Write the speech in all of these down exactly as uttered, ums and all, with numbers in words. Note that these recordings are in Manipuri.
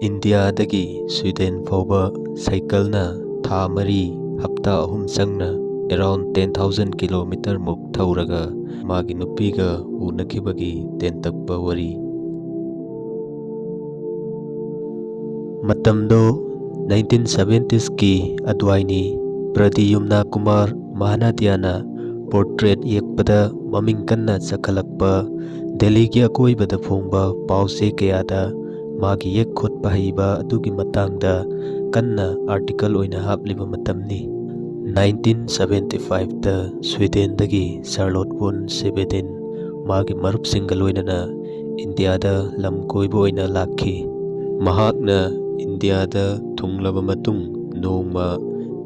ꯏꯟꯗꯤꯌꯥꯗꯒꯤ ꯁ꯭ꯋꯤꯗꯦꯟ ꯐꯥꯎꯕ ꯁꯥꯏꯀꯜꯅ ꯊꯥ ꯃꯔꯤ, ꯍꯞꯇꯥ ꯑꯍꯨꯝ ꯆꯪꯅ around ten thousand kilometer ꯃꯨꯛ ꯊꯧꯔꯒ ꯃꯥꯒꯤ ꯅꯨꯄꯤꯒ ꯎꯅꯈꯤꯕꯒꯤ ꯇꯦꯟꯇꯛꯄ ꯋꯥꯔꯤ꯫ ꯃꯇꯝꯗꯣ nineteen seventiesꯀꯤ ꯑꯗꯨꯋꯥꯏꯅꯤ꯫ ꯄ꯭ꯔꯗꯤꯌꯨꯝꯅ ꯀꯨꯃꯥꯔ ꯃꯍꯥꯅꯥꯗꯤꯌꯥꯅ portrait ꯌꯦꯛꯄꯗ ꯃꯃꯤꯡ ꯀꯟꯅ ꯆꯠꯈꯠꯂꯛꯄ ꯗꯦꯜꯂꯤꯒꯤ ꯑꯀꯣꯏꯕꯗ ꯐꯣꯡꯕ ꯄꯥꯎ ꯆꯦ ꯀꯌꯥꯗ ꯃꯥꯒꯤ ꯌꯦꯛ ꯈꯣꯠꯄ ꯍꯩꯕ ꯑꯗꯨꯒꯤ ꯃꯇꯥꯡꯗ ꯀꯟꯅ article ꯑꯣꯏꯅ ꯍꯥꯞꯂꯤꯕ ꯃꯇꯝꯅꯤ꯫ Nineteen seventy fiveꯇ ꯁ꯭ꯋꯤꯗꯦꯟꯗꯒꯤ ꯆꯥꯔꯂꯣꯠ ꯋꯣꯟ ꯁꯦꯕꯦꯗꯤꯟ ꯃꯥꯒꯤ ꯃꯔꯨꯞꯁꯤꯡꯒ ꯂꯣꯏꯅꯅ ꯏꯟꯗꯤꯌꯥꯗ ꯂꯝ ꯀꯣꯏꯕ ꯑꯣꯏꯅ ꯂꯥꯛꯈꯤ꯫ ꯃꯍꯥꯛꯅ ꯏꯟꯗꯤꯌꯥꯗ ꯊꯨꯡꯂꯕ ꯃꯇꯨꯡ ꯅꯣꯡꯃ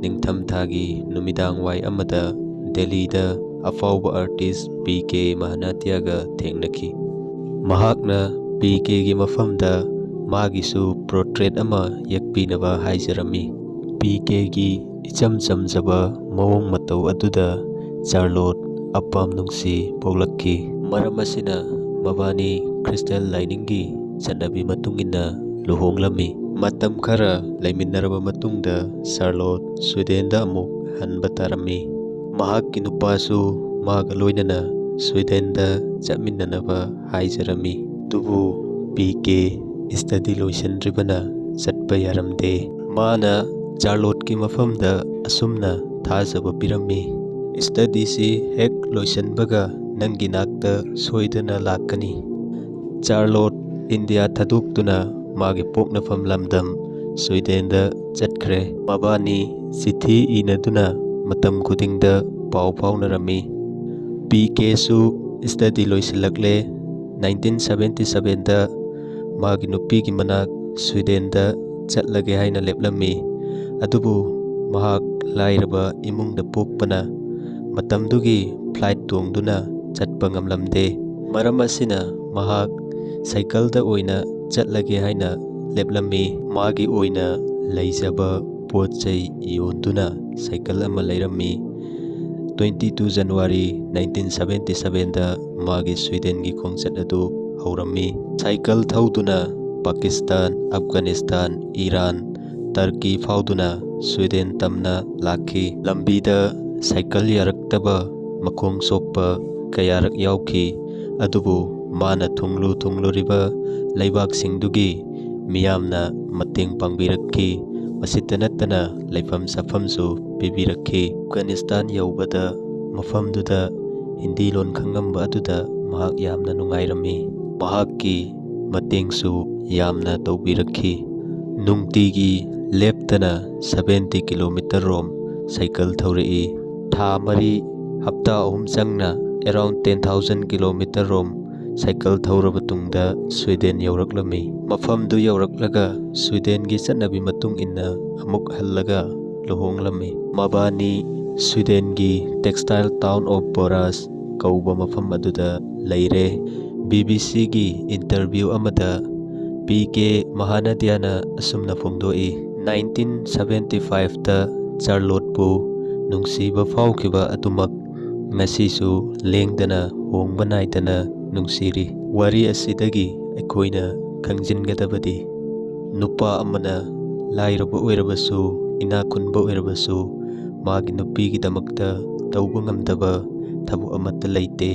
ꯅꯤꯡꯊꯝꯊꯥꯒꯤ ꯅꯨꯃꯤꯗꯥꯡ ꯋꯥꯏ ꯑꯃꯗ ꯗꯦꯜꯂꯤꯗ ꯑꯐꯥꯎꯕ artist ꯄꯤ ꯀꯦ ꯃꯍꯥꯅꯥꯇꯤꯌꯥꯒ ꯊꯦꯡꯅꯈꯤ꯫ ꯃꯍꯥꯛꯅ ꯄꯤ ꯀꯦꯒꯤ ꯃꯐꯝꯗ ꯃꯥꯒꯤꯁꯨ portrait ꯑꯃ ꯌꯦꯛꯄꯤꯅꯕ ꯍꯥꯏꯖꯔꯝꯃꯤ꯫ ꯄꯤ ꯀꯦꯒꯤ ꯏꯆꯝ ꯆꯝꯖꯕ ꯃꯑꯣꯡ ꯃꯇꯧ ꯑꯗꯨꯗ ꯆꯥꯔꯂꯣꯠ ꯑꯄꯥꯝ ꯅꯨꯡꯁꯤ ꯄꯣꯛꯂꯛꯈꯤ꯫ ꯃꯔꯝ ꯑꯁꯤꯅ ꯃꯕꯥꯅꯤ ꯈ꯭ꯔꯤꯁꯇꯦꯟ ꯂꯥꯏꯅꯤꯡꯒꯤ ꯆꯠꯅꯕꯤ ꯃꯇꯨꯡ ꯏꯟꯅ ꯂꯨꯍꯣꯡꯂꯝꯃꯤ꯫ ꯃꯇꯝ ꯈꯔ ꯂꯩꯃꯤꯟꯅꯔꯕ ꯃꯇꯨꯡꯗ ꯆꯥꯔꯂꯣꯠ ꯁ꯭ꯋꯤꯗꯦꯟꯗ ꯑꯃꯨꯛ ꯍꯟꯕ ꯇꯥꯔꯝꯃꯤ꯫ ꯃꯍꯥꯛꯀꯤ ꯅꯨꯄꯥꯁꯨ ꯃꯥꯒ ꯂꯣꯏꯅꯅ ꯁ꯭ꯋꯤꯗꯦꯟꯗ ꯆꯠꯃꯤꯟꯅꯅꯕ ꯍꯥꯏꯖꯔꯝꯃꯤ꯫ ꯑꯗꯨꯕꯨ ꯄꯤ ꯀꯦ study ꯂꯣꯏꯁꯤꯟꯗ꯭ꯔꯤꯕꯅ ꯆꯠꯄ ꯌꯥꯔꯝꯗꯦ꯫ ꯃꯥꯅ ꯆꯥꯔꯂꯣꯠꯀꯤ ꯃꯐꯝꯗ ꯑꯁꯨꯝꯅ ꯊꯥꯖꯕ ꯄꯤꯔꯝꯃꯤ, "Studyꯁꯤ ꯍꯦꯛ ꯂꯣꯏꯁꯤꯟꯕꯒ ꯅꯪꯒꯤ ꯅꯥꯛꯇ ꯁꯣꯏꯗꯅ ꯂꯥꯛꯀꯅꯤ"꯫ ꯆꯥꯔꯂꯣꯠ ꯏꯟꯗꯤꯌꯥ ꯊꯥꯗꯣꯛꯇꯨꯅ ꯃꯥꯒꯤ ꯄꯣꯛꯅꯐꯝ ꯂꯝꯗꯝ ꯁ꯭ꯋꯤꯗꯦꯟꯗ ꯆꯠꯈ꯭ꯔꯦ꯫ ꯃꯕꯥꯅꯤ ꯆꯤꯊꯤ ꯏꯅꯗꯨꯅ ꯃꯇꯝ ꯈꯨꯗꯤꯡꯗ ꯄꯥꯎ ꯐꯥꯎꯅꯔꯝꯃꯤ꯫ ꯄꯤ ꯀꯦꯁꯨ study ꯂꯣꯏꯁꯤꯜꯂꯛꯂꯦ꯫ Nineteen seventy sevenꯗ ꯃꯥꯒꯤ ꯅꯨꯄꯤꯒꯤ ꯃꯅꯥꯛ ꯁ꯭ꯋꯤꯗꯦꯟꯗ ꯆꯠꯂꯒꯦ ꯍꯥꯏꯅ ꯂꯦꯞꯂꯝꯃꯤ꯫ ꯑꯗꯨꯕꯨ ꯃꯍꯥꯛ ꯂꯥꯏꯔꯕ ꯏꯃꯨꯡꯗ ꯄꯣꯛꯄꯅ ꯃꯇꯝꯗꯨꯒꯤ flight ꯇꯣꯡꯗꯨꯅ ꯆꯠꯄ ꯉꯝꯂꯝꯗꯦ꯫ ꯃꯔꯝ ꯑꯁꯤꯅ ꯃꯍꯥꯛ ꯁꯥꯏꯀꯜꯗ ꯑꯣꯏꯅ ꯆꯠꯂꯒꯦ ꯍꯥꯏꯅ ꯂꯦꯞꯂꯝꯃꯤ꯫ ꯃꯥꯒꯤ ꯑꯣꯏꯅ ꯂꯩꯖꯕ ꯄꯣꯠ ꯆꯩ ꯌꯣꯟꯗꯨꯅ ꯁꯥꯏꯀꯜ ꯑꯃ ꯂꯩꯔꯝꯃꯤ꯫ Twenty two January nineteen seventy sevenꯗ ꯃꯥꯒꯤ ꯁ꯭ꯋꯤꯗꯦꯟꯒꯤ ꯈꯣꯡꯆꯠ ꯑꯗꯨ ꯍꯧꯔꯝꯃꯤ꯫ ꯁꯥꯏꯀꯜ ꯊꯧꯗꯨꯅ ꯄꯥꯀꯤꯁꯇꯥꯟ, ꯑꯐꯒꯥꯅꯤꯁꯇꯥꯟ, ꯏꯔꯥꯟ, ꯇꯔꯀꯤ ꯐꯥꯎꯗꯨꯅ ꯁ꯭ꯋꯤꯗꯦꯟ ꯇꯝꯅ ꯂꯥꯛꯈꯤ꯫ ꯂꯝꯕꯤꯗ ꯁꯥꯏꯀꯜ ꯌꯥꯔꯛꯇꯕ, ꯃꯈꯣꯡ ꯁꯣꯛꯄ ꯀꯌꯥꯔꯛ ꯌꯥꯎꯈꯤ꯫ ꯑꯗꯨꯕꯨ ꯃꯥꯅ ꯊꯨꯡꯂꯨ ꯊꯨꯡꯂꯨꯔꯤꯕ ꯂꯩꯕꯥꯛꯁꯤꯡꯗꯨꯒꯤ ꯃꯤꯌꯥꯝꯅ ꯃꯇꯦꯡ ꯄꯥꯡꯕꯤꯔꯛꯈꯤ꯫ ꯃꯁꯤꯇ ꯅꯠꯇꯅ ꯂꯩꯐꯝ ꯆꯥꯐꯝꯁꯨ ꯄꯤꯕꯤꯔꯛꯈꯤ꯫ ꯑꯐꯒꯥꯅꯤꯁꯇꯥꯟ ꯌꯧꯕꯗ ꯃꯐꯝꯗꯨꯗ ꯍꯤꯟꯗꯤ ꯂꯣꯟ ꯈꯪꯉꯝꯕ ꯑꯗꯨꯗ ꯃꯍꯥꯛ ꯌꯥꯝꯅ ꯅꯨꯡꯉꯥꯏꯔꯝꯃꯤ꯫ ꯃꯍꯥꯛꯀꯤ ꯃꯇꯦꯡꯁꯨ ꯌꯥꯝꯅ ꯇꯧꯕꯤꯔꯛꯈꯤ꯫ ꯅꯨꯡꯇꯤꯒꯤ ꯂꯦꯞꯇꯅ ꯁꯚꯦꯟꯇꯤ ꯀꯤꯂꯣꯃꯤꯇꯔ ꯔꯣꯝ ꯁꯥꯏꯀꯜ ꯊꯧꯔꯛꯏ꯫ ꯊꯥ ꯃꯔꯤ, ꯍꯞꯇꯥ ꯑꯍꯨꯝ ꯆꯪꯅ around ten thousand kilometer ꯔꯣꯝ ꯁꯥꯏꯀꯜ ꯊꯧꯔꯕ ꯇꯨꯡꯗ ꯁ꯭ꯋꯤꯗꯦꯟ ꯌꯧꯔꯛꯂꯝꯃꯤ꯫ ꯃꯐꯝꯗꯨ ꯌꯧꯔꯛꯂꯒ ꯁ꯭ꯋꯤꯗꯦꯟꯒꯤ ꯆꯠꯅꯕꯤ ꯃꯇꯨꯡ ꯏꯟꯅ ꯑꯃꯨꯛ ꯍꯜꯂꯒ ꯂꯨꯍꯣꯡꯂꯝꯃꯤ꯫ ꯃꯕꯥꯅꯤ ꯁ꯭ꯋꯤꯗꯦꯟꯒꯤ textile town of Borås ꯀꯧꯕ ꯃꯐꯝ ꯑꯗꯨꯗ ꯂꯩꯔꯦ꯫ ꯕꯤ ꯕꯤ ꯁꯤꯒꯤ interview ꯑꯃꯗ ꯄꯤ ꯀꯦ ꯃꯍꯥꯅꯗ꯭ꯌꯥꯅ ꯑꯁꯨꯝꯅ ꯐꯣꯡꯗꯣꯛꯏ, nineteen seventy five ꯇ ꯆꯥꯔꯂꯣꯠꯄꯨ ꯅꯨꯡꯁꯤꯕ ꯐꯥꯎꯈꯤꯕ ꯑꯗꯨꯃꯛ ꯉꯁꯤꯁꯨ ꯂꯦꯡꯗꯅ ꯍꯣꯡꯕ ꯅꯥꯏꯗꯅ ꯅꯨꯡꯁꯤꯔꯤ꯫ ꯋꯥꯔꯤ ꯑꯁꯤꯗꯒꯤ ꯑꯩꯈꯣꯏꯅ ꯈꯪꯖꯤꯟꯒꯗꯕꯗꯤ, ꯅꯨꯄꯥ ꯑꯃꯅ ꯂꯥꯏꯔꯕ ꯑꯣꯏꯔꯕꯁꯨ, ꯏꯅꯥꯛ ꯈꯨꯟꯕ ꯑꯣꯏꯔꯕꯁꯨ, ꯃꯥꯒꯤ ꯅꯨꯄꯤꯒꯤꯗꯃꯛꯇ ꯇꯧꯕ ꯉꯝꯗꯕ ꯊꯕꯛ ꯑꯃꯠꯇ ꯂꯩꯇꯦ꯫